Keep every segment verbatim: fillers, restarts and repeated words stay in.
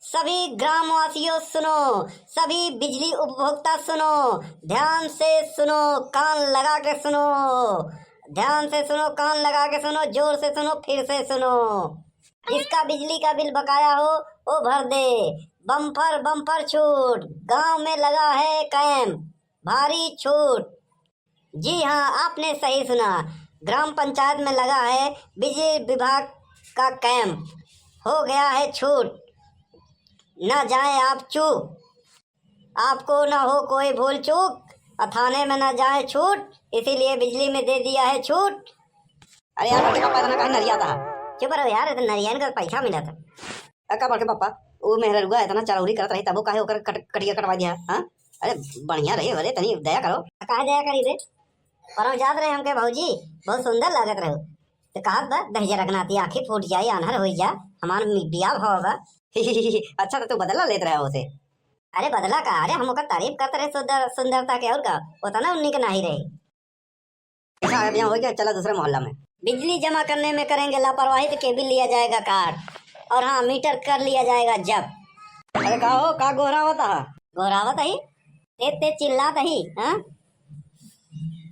सभी ग्रामवासियों सुनो, सभी बिजली उपभोक्ता सुनो, ध्यान से सुनो, कान लगा के सुनो, ध्यान से सुनो, कान लगा के सुनो, जोर से सुनो, फिर से सुनो। जिसका बिजली का बिल बकाया हो, वो भर दे। बम्पर बम्पर छूट, गांव में लगा है कैंप, भारी छूट। जी हाँ, आपने सही सुना, ग्राम पंचायत में लगा है बिजली विभाग का कैंप, हो गया है छूट, ना जाए आप चूक। आपको ना हो कोई भूल चूक, और थाने में ना जाए छूट, इसीलिए बिजली में दे दिया है छूट। अरे यार, बड़के पापा इतना काहे नरियात हा? चुप रहो यार, इतना नरियान का पैसा मिला था। अ, का बड़के पापा, वो मेहररुआ इतना चरौरी करत रही, तबो काहे ओकर कट-, कटिया कटवा दिया, हाँ? अरे बढ़िया रही, अरे तनी दया करो। काहे दया करी रे? परौं जात रहे हमके भौजी, बहुत सुंदर लागत रहो। तो कहत बा, "दहिजरा के नाती आँखी फूट जाई, आन्हर होई जा, हमार मि-, बियाह भवा बा।" अच्छा, तो तू बदला लेत रहे ओसे? अरे बदला का, अरे हम ओकर तारीफ करत रहे सुंदर, सुंदरता के, और का, उतना उन्हीं के नाही रहे। अच्छा, अब यहाँ हो गया, चला दूसरे मोहल्ला में। बिजली जमा करने में करेंगे लापरवाही तो केबिल लिया जाएगा काट, और हाँ, मीटर कर लिया जाएगा जब्त। अरे का हो, का गोहरावत हा? गोहरावत ही? तेज तेज चिल्लात ही, हाँ?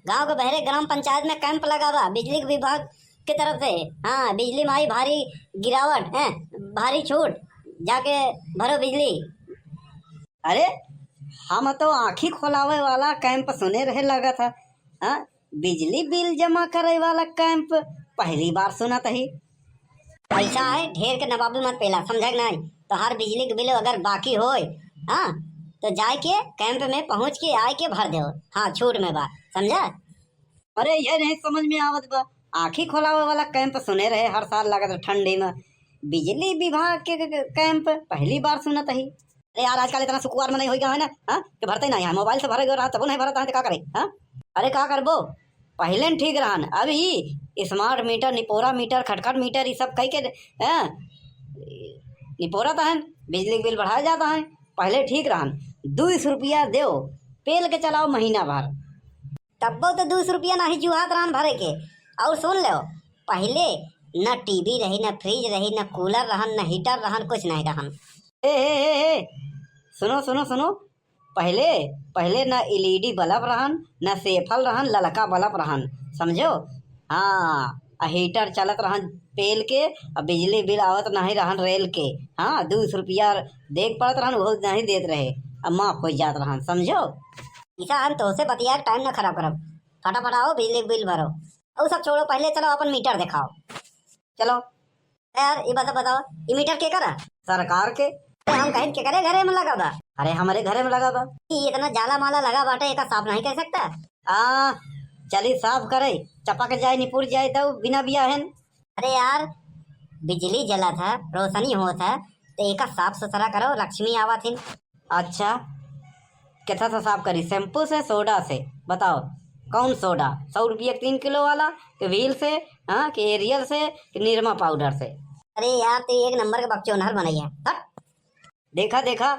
गांव के बहरे ग्राम पंचायत में कैंप लगा बा बिजली के विभाग के तरफ से। हाँ, बिजली में आई भारी गिरावट, हैं, भारी छूट, जाके भरो बिजली। अरे, हम तो आँखी खोलावे वाला कैंप सुने रहे लागत हा। हाँ, बिजली बिल जमा करे वाला कैंप पहली बार सुनत ही। पैसा है, ढेर के नवाबी मत पेला, समझा कि नाहीं? तोहार बिजली के बिल अगर बाकी होय, हाँ, तो जाए के कैंप में पहुँच के आए के भर देव। हाँ, छूट में बा, समझा? अरे, ये नहीं समझ में आवत बा, आँखी खोलावे वाला कैंप सुने रहे हर साल लागत ठंडी में, बिजली विभाग के, के, के कैंप पहली बार सुनत ही। अरे यार, आजकल इतना सुकुवार में नहीं होई गया है ना, हाँ? कि भरते नहीं है, मोबाइल से भरे गए रहा, तबो नहीं भरत है, तो का करे, हाँ? अरे का करबो, पहले न ठीक रहन, अब ई स्मार्ट मीटर, निपोरा मीटर, खटखट मीटर, ई सब कई के, हाँ? निपोरत हन, बिजली के बिल बढ़ाए जात है। पहले ठीक रहन, दो सौ रुपया देओ, पेल के चलाओ महीना भर। तब्बो तो दो सौ रुपया नाही जुहात रहन भरे के। और सुन लो, पहले न टीवी रही, न फ्रिज रही, न कूलर रहन, न हीटर रहन, कुछ नहीं रहन। ए, ए, ए, ए, सुनो, सुनो, सुनो, पहले, पहले न एलईडी बल्ब रहन, न सेफल रहन, ललका बल्ब रहन, समझो? हाँ, आ हीटर चलत रहन पेल के, आ बिजली बिल आवत नहीं रहन रेल के। हाँ, दो सौ रुपया देख पड़त रहन, वो नहीं देत रहे, अब माफ हो जात रहन, समझो? ऐसा हम तोहसे बतिया के टाइम ना खराब करब, फटाफट आओ बिजली बिल भरो। और सब छोड़ो, पहले चलो अपन मीटर दिखाओ। चलो। यार, ये बात बताओ, ये मीटर केकर है? सरकार के। अरे, हम कहित केकरे घरे में लगा बा? अरे, हमरे घरे में लगा बा। ये इतना जाला माला लगा बाटे, एका साफ नहीं कर सकता? आ, चली साफ करे, चपक जाए, निपुर जाए तो बिना बियाहन। अरे यार, बिजली जलत है, रोशनी होत है, तो एका साफ सुथरा करो, लक्ष्मी आवत हिन। अच्छा, केथा से साफ करी, शैम्पू से, सोडा से? बताओ, कौन सोडा? सौ रुपया के तीन किलो वाला, कि व्हील से, हाँ, कि एरियल से, कि निरमा पाउडर से? अरे यार, तू एक नंबर के बकचोनहर बनैया। हट। देखा, देखा,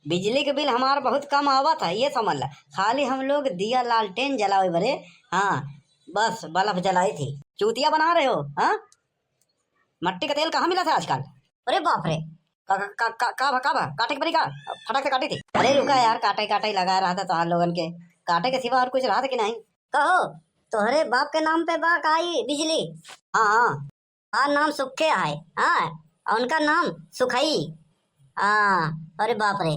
बिजली के बिल हमार बहुत कम आवत है, ये समझ ला। खाली हम लोग दिया लालटेन जलावे बरे, हाँ, बस बल्ब जलाई थी। चूतिया बना रहे हो, हाँ? मट्टी का तेल कहाँ मिला था आजकल? अरे बाप रे। का, का, का, का, का भा, का भा? काटे के पड़ी का? फटाक से काटी थी। अरे रुका यार, काटे, काटे लगा रहा था तोहार लोगन के। काटे के सिवा और कुछ रहा था कि नहीं? कहो, तोहरे बाप के नाम पे बा का ई बिजली? हाँ, हाँ। हमार नाम सुखे है, हाँ, और उनका नाम सुखई। हाँ, अरे बाप रे,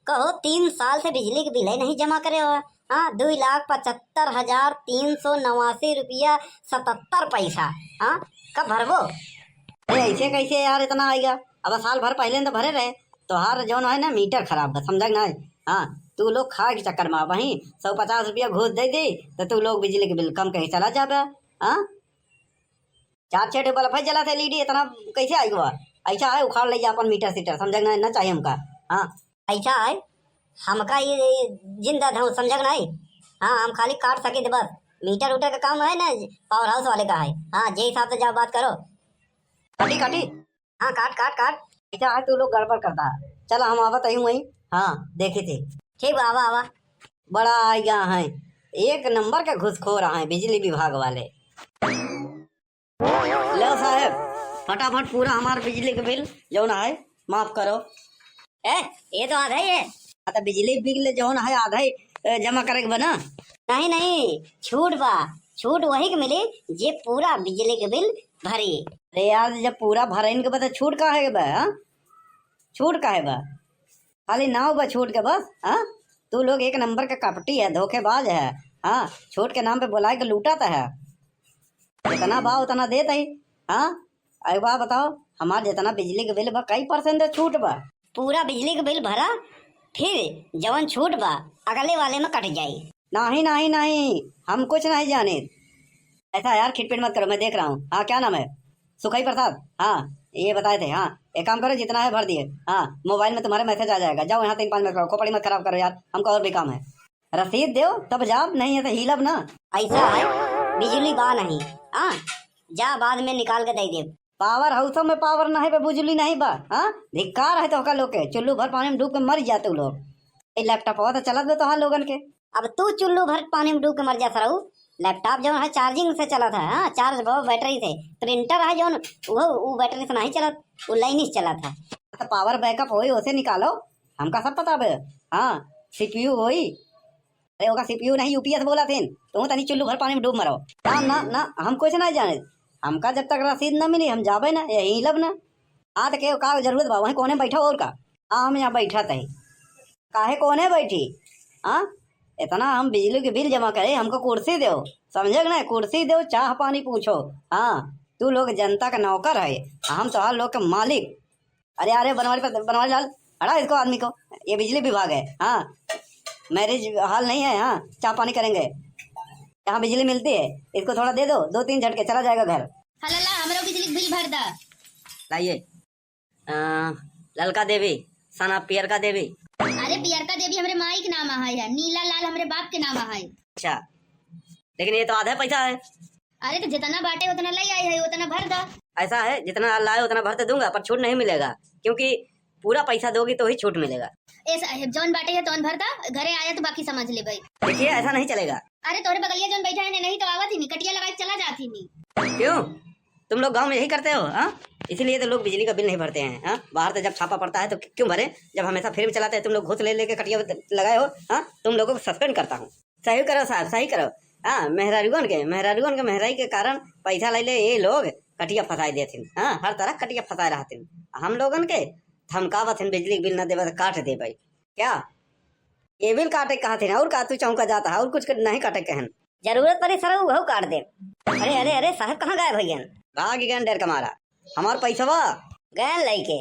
कहो, तीन साल से बिजली के बिल ही नहीं जमा करे हो, हाँ, दो लाख पचहत्तर हजार तीन सौ नवासी रुपया सतहत्तर पैसा, हाँ, कब भरबो? अरे, ऐसे कैसे यार इतना आएगा? अब साल भर पहले तो भरे रहे, तोहार जौन है ना मीटर खराब बा, समझा कि ना? हाँ, तू लोग खाए के चक्कर में वहीं सौ पचास रुपया घूस दे दे, तो तू लोग बिजली के बिल कम कहीं चला जाबे, हाँ? चार छह ठे बल्ब है जला थे एलईडी, इतना कैसे आई हुआ? ऐसा है, उखाड़ ले जा अपन मीटर सीटर, समझा कि ना, ना चाहिए हमका। हाँ। ऐसा है, हमका ये, ये जिंदा धौं, समझा कि नहीं? हाँ, हम खाली काट सके थे बस, मीटर उटर का काम है ना, पावर हाउस वाले का है। हाँ, जे हिसाब से जाओ बात करो। काटी, काटी। हाँ, काट, काट, काट। ऐसा है, तू लोग गड़बड़ करता है। चला, हम आवत आई वहीं। हाँ, देखे थे। ठीक बा, आवा, आवा। बड़ा आइगा है, एक नंबर के घुसखोर है बिजली विभाग वाले। लो साहब, फटाफट पूरा हमार बिजली के बिल जौन है, माफ करो। ए, ये तो आधा ही है। हाँ, तो बिजली बिल जौन है, आधा ही, ए, जमा करे के बा ना? नहीं, नहीं, छूट बा। छूट वही के मिली जे पूरा बिजली के बिल भरी। अरे यार, जब पूरा भरइन के बा, तो छूट काहे के बा, हाँ? छूट काहे बा? खाली नाव बा छूट के बस, हाँ? तू लोग एक नंबर के कपटी है, धोखेबाज है, हाँ? छूट के नाम पे बोलाए के लूटत है। जितना बा उतना देत है, हाँ? एक बात बताओ, हमार जितना बिजली के बिल बा, कई परसेंट छूट बा? पूरा बिजली के बिल भरा, फिर जवन छूट बा, अगले वाले में कट जाई। नहीं, नहीं, नहीं, हम कुछ नहीं जाने। ऐसा यार, खिटपिट मत करो, मैं देख रहा हूँ। हाँ, क्या नाम है? सुखई प्रसाद। हाँ, ये बताए थे। हाँ, एक काम करो, जितना है भर दिए। हाँ, मोबाइल में तुम्हारे मैसेज आ जाएगा। जाओ, यहाँ तीन पाँच मिनट करो, खोपड़ी मत खराब करो यार, हमको और भी काम है। रसीद दो, तब जाब, नहीं है तो हिलब ना। ऐसा है, बिजली बा नहीं। हाँ, जा, बाद में निकाल के दे देब। पावर हाउसों में पावर नहीं बा, बिजली नहीं बा। हाँ, धिक्कार है तोहका लोग के, चुल्लू भर पानी में डूब के मर जाते लोग। ये लैपटॉप तो चलत बा तोहार लोगन के। अब तू चुल्लू भर पानी में डूब के मर जा सरऊ। लैपटॉप जौन है चार्जिंग से चलत है, हाँ, चार्ज बा बैटरी से। प्रिंटर है जौन, वो, वो बैटरी से नहीं चलत, वो लाइन से चलत है। तो पावर बैकअप होई, ओसे निकालो, हमका सब पता बे। हाँ, सीपीयू होई। अरे ओका सीपीयू नहीं, यूपीएस बोला थीन। तू तनी चुल्लू भर पानी में डूब मरो। ना, ना, ना, हम कुछ ना जाने। हमका जब तक रसीद ना मिली, हम जाबे ना, यहीं लब ना। आ तो के का जरूरत बा, वहीं कोने में बैठो और का। हाँ, हम यहाँ बैठा तही। काहे कोने बैठी? हाँ, इतना हम बिजली के बिल जमा करे, हमको कुर्सी दो, समझे कि ना? कुर्सी दो, चाह पानी पूछो। हाँ, तू लोग जनता का नौकर है, हम तोहार लोग के मालिक। अरे, अरे, बनवारी पर, बनवारी लाल, हटा इसको, आदमी को। ये बिजली विभाग है, हाँ, मैरिज हॉल नहीं है, हाँ, चाह पानी करेंगे। यहाँ बिजली मिलती है, इसको थोड़ा दे दो, दो तीन झटके, चला जाएगा घर। हलाला, हमरो बिजली के बिल भर दा। लाइए। अ, ललका देवी, सना पियरका देवी। अरे, पियरका देवी हमरे माई के नाम है, नीला लाल हमरे बाप के नाम है। अच्छा, लेकिन ये तो आधा पैसा है। अरे, तो जितना बाटे उतना ले आई है, उतना भर दा। ऐसा है, जितना लाए उतना भर तो दूंगा, पर छूट नहीं मिलेगा, क्योंकि पूरा पैसा दोगी तो ही छूट मिलेगा। ए साहेब, जौन बाटे है तौन भर दा, घरे आया तो बाकी समझ ले भाई। देखिए, ऐसा नहीं चलेगा। अरे, तोहरे बगलिया जौन बैठा है ने, नहीं तो आवत ही नहीं, कटिया लगा के चला जात ही नहीं। क्यों? तुम लोग गांव में यही करते हो, हाँ? इसीलिए तो लोग बिजली का बिल नहीं भरते हैं, हाँ? बाहर तो जब छापा पड़ता है तो क्यों भरे, जब हमेशा फ्री में चलाते हैं? तुम लोग घूस ले लेके कटिया लगाए हो, हाँ? तुम लोगों को सस्पेंड करता हूँ। सही करो साहब, सही करो। हाँ, मेहरारुअन के, मेहरारुअन के महंगाई के कारण पैसा ले ले ये लोग कटिया फंसाए देथिन, हाँ, हर तरह कटिया फंसाए रहथिन। हम लोगन के धमकावत हिन, बिजली के बिल न देबे तो काट देबे। क्या ये बिल काटे कहत हिन? और का तू चौंका जाता है? और कुछ के नहीं काटे कहन? जरूरत पड़ी सर, वहू काट दे। अरे, अरे, अरे, साहब कहाँ गायब भइयन? भाग गए डर के मारा। हमार पैसवा गए लइके।